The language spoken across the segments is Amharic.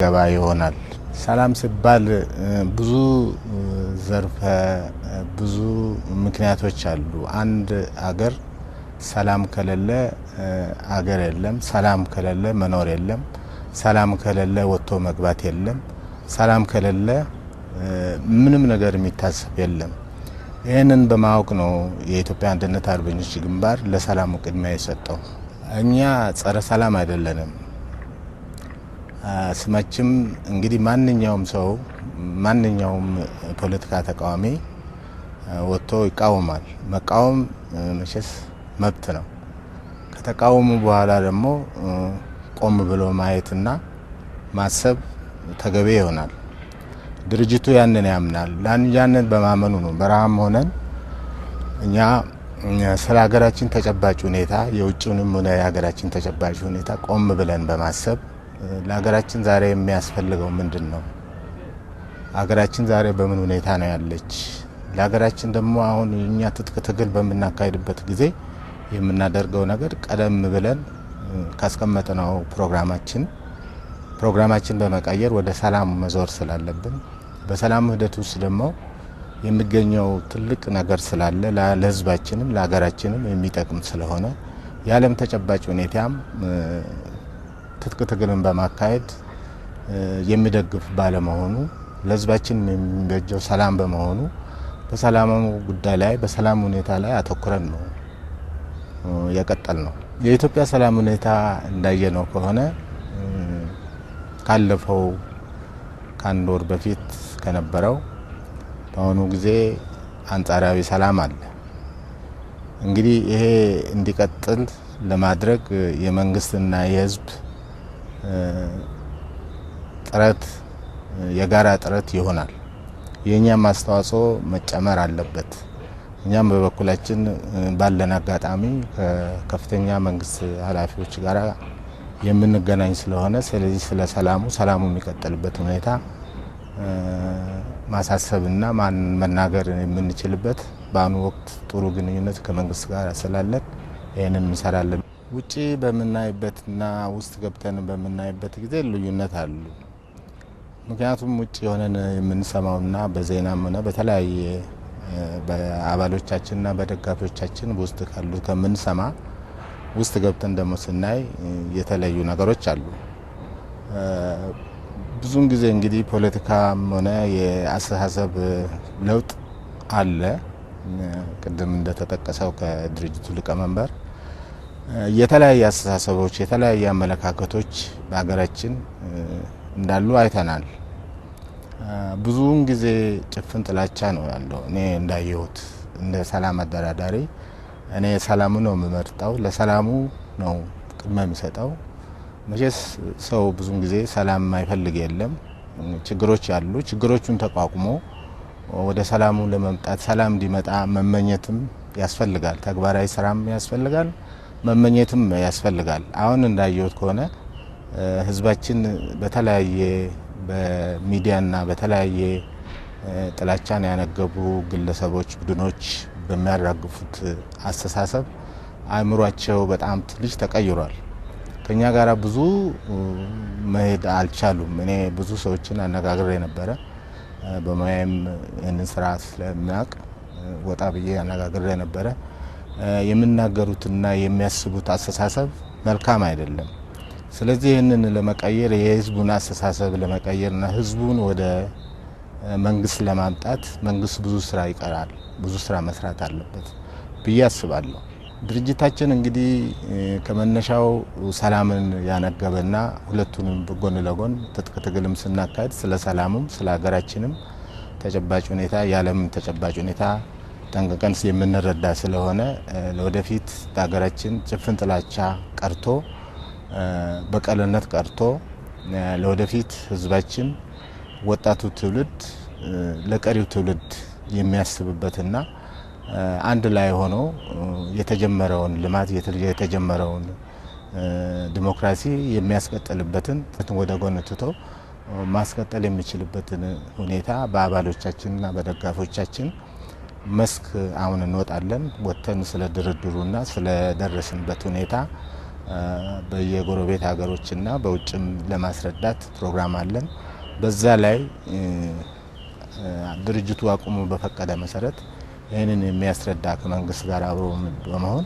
ገባ ይሆናል። ሰላም ሲባል ብዙ ዘርፈ ብዙ ምክንያቶች አሉ። አንድ አገር ሰላም ከሌለ አገር የለም። ሰላም ከሌለ መኖር የለም። ሰላም ከሌለ ወጥቶ መግባት የለም። ሰላም ከሌለ ምንም ነገር የሚታሰብ የለም። ይህንን በማወቅ ነው የኢትዮጵያ አንድነት አርበኞች ግንባር ለሰላሙ ቅድሚያ የሰጠው። እኛ ጸረ ሰላም አይደለንም። ስማችም እንግዲህ ማንኛውም ሰው ማንኛውም ፖለቲካ ተቃዋሚ ወጥቶ ይቃወማል። መቃወም መቼስ መብት ነው። ከተቃወሙ በኋላ ደግሞ ቆም ብሎ ማየትና ማሰብ ተገቢ ይሆናል። ድርጅቱ ያንን ያምናል። ያንን በማመኑ ነው በረሃም ሆነን እኛ ስለ ሀገራችን ተጨባጭ ሁኔታ የውጭውንም ሆነ የሀገራችን ተጨባጭ ሁኔታ ቆም ብለን በማሰብ ለሀገራችን ዛሬ የሚያስፈልገው ምንድን ነው? ሀገራችን ዛሬ በምን ሁኔታ ነው ያለች? ለሀገራችን ደግሞ አሁን እኛ ትጥቅ ትግል በምናካሄድበት ጊዜ የምናደርገው ነገር ቀደም ብለን ካስቀመጥነው ፕሮግራማችን በመቀየር ወደ ሰላም መዞር ስላለብን በሰላም ሂደት ውስጥ ደግሞ የሚገኘው ትልቅ ነገር ስላለ ለሕዝባችንም ለሀገራችንም የሚጠቅም ስለሆነ የዓለም ተጨባጭ ሁኔታም ትጥቅ ትግልን በማካሄድ የሚደግፍ ባለመሆኑ ለሕዝባችን የሚበጀው ሰላም በመሆኑ በሰላሙ ጉዳይ ላይ በሰላም ሁኔታ ላይ አተኩረን ነው የቀጠል ነው። የኢትዮጵያ ሰላም ሁኔታ እንዳየነው ከሆነ ካለፈው ከአንድ ወር በፊት ከነበረው በአሁኑ ጊዜ አንጻራዊ ሰላም አለ። እንግዲህ ይሄ እንዲቀጥል ለማድረግ የመንግስትና የህዝብ ጥረት የጋራ ጥረት ይሆናል። የእኛም አስተዋጽኦ መጨመር አለበት። እኛም በበኩላችን ባለን አጋጣሚ ከከፍተኛ መንግስት ኃላፊዎች ጋር የምንገናኝ ስለሆነ ስለዚህ ስለ ሰላሙ ሰላሙ የሚቀጥልበት ሁኔታ ማሳሰብና መናገር የምንችልበት በአሁኑ ወቅት ጥሩ ግንኙነት ከመንግስት ጋር ስላለን ይህንን እንሰራለን። ውጪ በምናይበትና ውስጥ ገብተን በምናይበት ጊዜ ልዩነት አሉ። ምክንያቱም ውጭ የሆነን የምንሰማውና በዜናም ሆነ በተለያየ በአባሎቻችንና በደጋፊዎቻችን ውስጥ ካሉ ከምንሰማ ውስጥ ገብተን ደግሞ ስናይ የተለዩ ነገሮች አሉ። ብዙውን ጊዜ እንግዲህ ፖለቲካም ሆነ የአስተሳሰብ ለውጥ አለ። ቅድም እንደተጠቀሰው ከድርጅቱ ሊቀመንበር የተለያየ አስተሳሰቦች፣ የተለያየ አመለካከቶች በሀገራችን እንዳሉ አይተናል። ብዙውን ጊዜ ጭፍን ጥላቻ ነው ያለው። እኔ እንዳየሁት እንደ ሰላም አደራዳሪ እኔ ሰላሙ ነው የምመርጠው፣ ለሰላሙ ነው ቅድሚያ የሚሰጠው። መቼስ ሰው ብዙውን ጊዜ ሰላም የማይፈልግ የለም። ችግሮች አሉ። ችግሮቹን ተቋቁሞ ወደ ሰላሙ ለመምጣት ሰላም እንዲመጣ መመኘትም ያስፈልጋል። ተግባራዊ ስራም ያስፈልጋል፣ መመኘትም ያስፈልጋል። አሁን እንዳየሁት ከሆነ ህዝባችን በተለያየ በሚዲያና በተለያየ ጥላቻን ያነገቡ ግለሰቦች፣ ቡድኖች በሚያራግፉት አስተሳሰብ አእምሯቸው በጣም ትንሽ ተቀይሯል። ከኛ ጋር ብዙ መሄድ አልቻሉም። እኔ ብዙ ሰዎችን አነጋግሬ ነበረ። በሙያዬም ይህንን ስራ ስለሚያውቅ ወጣ ብዬ አነጋግሬ ነበረ። የሚናገሩትና የሚያስቡት አስተሳሰብ መልካም አይደለም። ስለዚህ ይህንን ለመቀየር የህዝቡን አስተሳሰብ ለመቀየርና ህዝቡን ወደ መንግስት ለማምጣት መንግስት ብዙ ስራ ይቀራል፣ ብዙ ስራ መስራት አለበት ብዬ አስባለሁ። ድርጅታችን እንግዲህ ከመነሻው ሰላምን ያነገበና ሁለቱንም ጎን ለጎን ትጥቅ ትግልም ስናካሄድ ስለ ሰላሙም ስለ ሀገራችንም ተጨባጭ ሁኔታ የዓለምን ተጨባጭ ሁኔታ ጠንቅቀን የምንረዳ ስለሆነ ለወደፊት በሀገራችን ጭፍን ጥላቻ ቀርቶ በቀልነት ቀርቶ ለወደፊት ህዝባችን ወጣቱ ትውልድ ለቀሪው ትውልድ የሚያስብበትና አንድ ላይ ሆኖ የተጀመረውን ልማት የተጀመረውን ዲሞክራሲ የሚያስቀጥልበትን ወደ ጎን ትቶ ማስቀጠል የሚችልበትን ሁኔታ በአባሎቻችንና በደጋፊዎቻችን መስክ አሁን እንወጣለን። ወጥተን ስለ ድርድሩና ስለ ደረስንበት ሁኔታ በየጎረቤት ሀገሮችና በውጭም ለማስረዳት ፕሮግራም አለን። በዛ ላይ ድርጅቱ አቁሙ በፈቀደ መሰረት ይህንን የሚያስረዳ ከመንግስት ጋር አብሮ በመሆን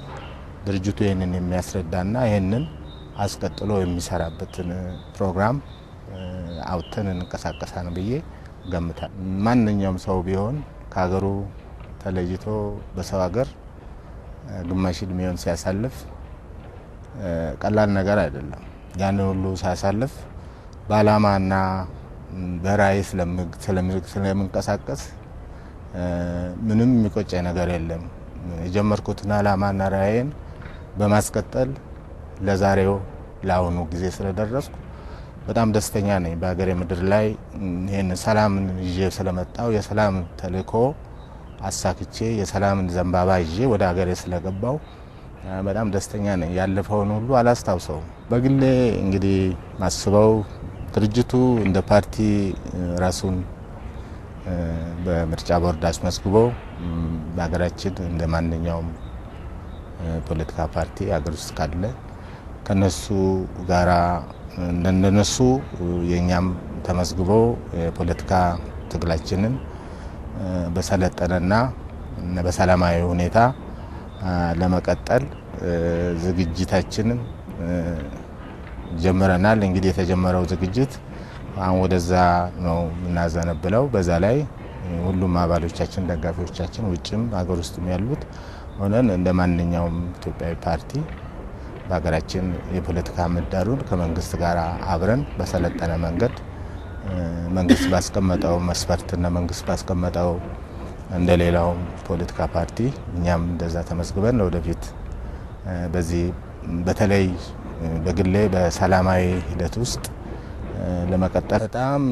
ድርጅቱ ይህንን የሚያስረዳና ይህንን አስቀጥሎ የሚሰራበትን ፕሮግራም አውጥተን እንንቀሳቀሳለን ብዬ ገምታል። ማንኛውም ሰው ቢሆን ከሀገሩ ተለይቶ በሰው ሀገር ግማሽ እድሜውን ሲያሳልፍ ቀላል ነገር አይደለም። ያንን ሁሉ ሲያሳልፍ በአላማና በራዕይ ስለምንቀሳቀስ ምንም የሚቆጨኝ ነገር የለም። የጀመርኩትን አላማና ራዕይን በማስቀጠል ለዛሬው ለአሁኑ ጊዜ ስለደረስኩ በጣም ደስተኛ ነኝ። በሀገሬ ምድር ላይ ይህን ሰላምን ይዤ ስለመጣው የሰላም ተልእኮ አሳክቼ የሰላምን ዘንባባ ይዤ ወደ ሀገሬ ስለገባው በጣም ደስተኛ ነኝ። ያለፈውን ሁሉ አላስታውሰውም። በግሌ እንግዲህ ማስበው ድርጅቱ እንደ ፓርቲ ራሱን በምርጫ ቦርድ አስመዝግቦ በሀገራችን እንደ ማንኛውም ፖለቲካ ፓርቲ ሀገር ውስጥ ካለ ከነሱ ጋራ እንደነሱ የኛም ተመዝግቦ የፖለቲካ ትግላችንን በሰለጠነና በሰላማዊ ሁኔታ ለመቀጠል ዝግጅታችንን ጀምረናል። እንግዲህ የተጀመረው ዝግጅት አሁን ወደዛ ነው የምናዘነብለው። በዛ ላይ ሁሉም አባሎቻችን፣ ደጋፊዎቻችን ውጭም ሀገር ውስጥም ያሉት ሆነን እንደ ማንኛውም ኢትዮጵያዊ ፓርቲ በሀገራችን የፖለቲካ ምህዳሩን ከመንግስት ጋር አብረን በሰለጠነ መንገድ መንግስት ባስቀመጠው መስፈርትና መንግስት ባስቀመጠው እንደሌላው ፖለቲካ ፓርቲ እኛም እንደዛ ተመዝግበን ለወደፊት በዚህ በተለይ በግሌ በሰላማዊ ሂደት ውስጥ ለመቀጠል በጣም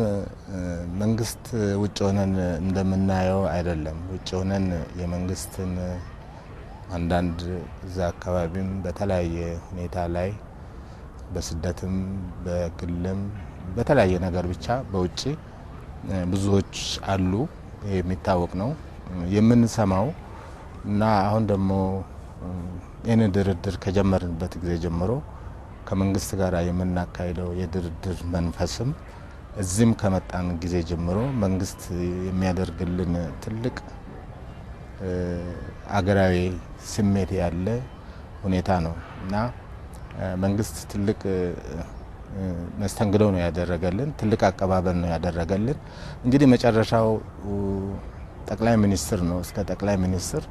መንግስት ውጭ ሆነን እንደምናየው አይደለም። ውጭ ሆነን የመንግስትን አንዳንድ እዛ አካባቢም በተለያየ ሁኔታ ላይ በስደትም በግልም በተለያየ ነገር ብቻ በውጭ ብዙዎች አሉ፣ የሚታወቅ ነው የምንሰማው። እና አሁን ደግሞ ይህንን ድርድር ከጀመርንበት ጊዜ ጀምሮ ከመንግስት ጋር የምናካሂደው የድርድር መንፈስም እዚህም ከመጣን ጊዜ ጀምሮ መንግስት የሚያደርግልን ትልቅ አገራዊ ስሜት ያለ ሁኔታ ነው እና መንግስት ትልቅ መስተንግዶ ነው ያደረገልን፣ ትልቅ አቀባበል ነው ያደረገልን። እንግዲህ መጨረሻው ጠቅላይ ሚኒስትር ነው። እስከ ጠቅላይ ሚኒስትር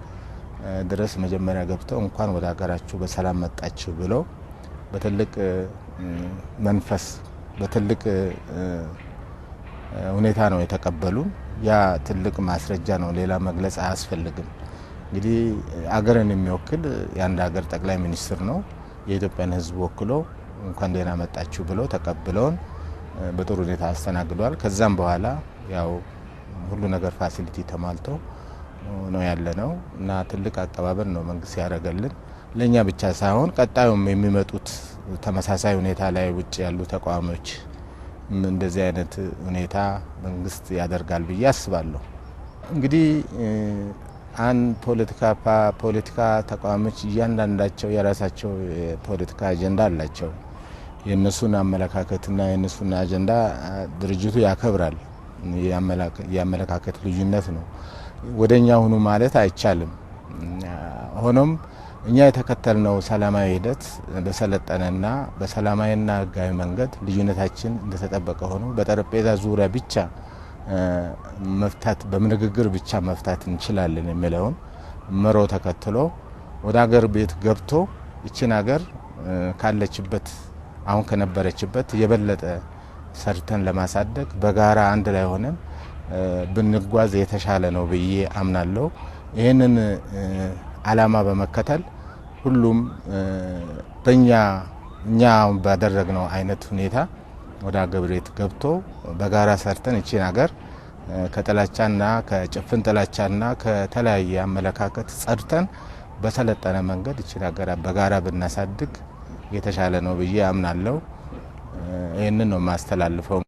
ድረስ መጀመሪያ ገብተው እንኳን ወደ ሀገራችሁ በሰላም መጣችሁ ብለው በትልቅ መንፈስ በትልቅ ሁኔታ ነው የተቀበሉን። ያ ትልቅ ማስረጃ ነው፣ ሌላ መግለጽ አያስፈልግም። እንግዲህ አገርን የሚወክል የአንድ ሀገር ጠቅላይ ሚኒስትር ነው። የኢትዮጵያን ሕዝብ ወክሎ እንኳን ደህና መጣችሁ ብለው ተቀብለውን በጥሩ ሁኔታ አስተናግደዋል። ከዛም በኋላ ያው ሁሉ ነገር facility ተሟልቶ ነው ያለ ነው እና ትልቅ አቀባበል ነው መንግስት ያደረገልን ለእኛ ብቻ ሳይሆን ቀጣዩም የሚመጡት ተመሳሳይ ሁኔታ ላይ ውጭ ያሉ ተቃዋሚዎች እንደዚህ አይነት ሁኔታ መንግስት ያደርጋል ብዬ አስባለሁ። እንግዲህ አንድ ፖለቲካ ተቃዋሚዎች እያንዳንዳቸው የራሳቸው የፖለቲካ አጀንዳ አላቸው። የእነሱን አመለካከትና የእነሱን አጀንዳ ድርጅቱ ያከብራል። የአመለካከት ልዩነት ነው። ወደኛ ሁኑ ማለት አይቻልም። ሆኖም እኛ የተከተልነው ሰላማዊ ሂደት በሰለጠነና በሰላማዊና ሕጋዊ መንገድ ልዩነታችን እንደተጠበቀ ሆኖ በጠረጴዛ ዙሪያ ብቻ መፍታት በንግግር ብቻ መፍታት እንችላለን የሚለውን መሮ ተከትሎ ወደ ሀገር ቤት ገብቶ ይችን ሀገር ካለችበት አሁን ከነበረችበት የበለጠ ሰርተን ለማሳደግ በጋራ አንድ ላይ ሆነን ብንጓዝ የተሻለ ነው ብዬ አምናለሁ። ይህንን ዓላማ በመከተል ሁሉም በእኛ እኛ አሁን ባደረግነው አይነት ሁኔታ ወደ ሀገር ቤት ገብቶ በጋራ ሰርተን ይቺን ሀገር ከጥላቻና ከጭፍን ጥላቻና ከተለያየ አመለካከት ጸድተን በሰለጠነ መንገድ ይቺን ሀገር በጋራ ብናሳድግ የተሻለ ነው ብዬ አምናለሁ። ይህንን ነው የማስተላልፈው።